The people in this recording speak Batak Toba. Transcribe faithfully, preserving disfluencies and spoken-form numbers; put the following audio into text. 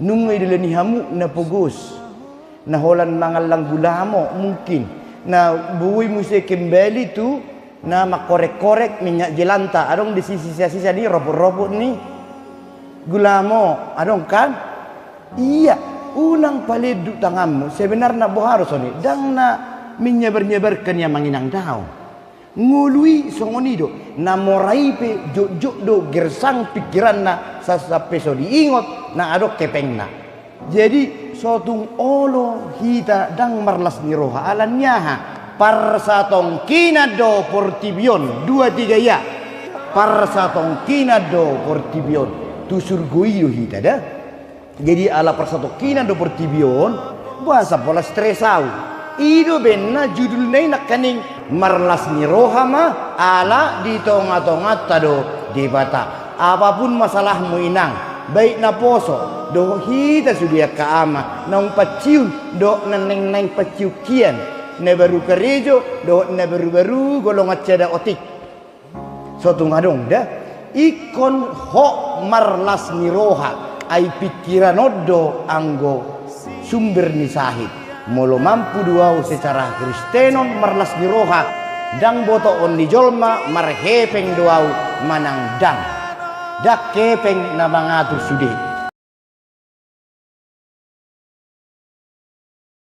Nunga idalani hamu na pogos, na holan mangallang gulamo mungkin, na boi muse kembali tu na mangkorek-korek minyak jelanta, adong di sisi sisa-sisa ni ropot-ropot ni gulamo, adong kan? Ia, unang paleduk tanganmu, sebenarna boha do songon i, ndang na menyebar-nyebarkan ia manginang daong. Ngolu i songon i do, na mora i pe jotjot do gersang pingkiranna, sa-, sampe so diingot na adong hepengna. Jadi, so tung olo hita ndang marlas ni roha, ala ni aha? Parsatongkinan do portibi on, dua tiga ia. Parsatongkinan do portibi on, tu surgo i do hita da. Jadi ala parsatongkinan do portibi on, boasa pola stres au? I do umbahen na judulna i nangkaning marlas ni roha ma ala di tonga-tonganta do Debata. Apapun masalahmu inang, baik naposo dohot hita sude angka ama naung pensiun dohot na naeng-naeng pensiun hian, na baru karejo dohot na baru-baru golongan sada otik. So tung adong da, ingkon hot marlas ni roha, ai pingkiran on do anggo sumber ni sahit. Molo mampu do au secara Kristenon marlas ni roha, ndang botoon ni jolma marhepeng do au manang ndang. Ndang hepeng na mangatur sude.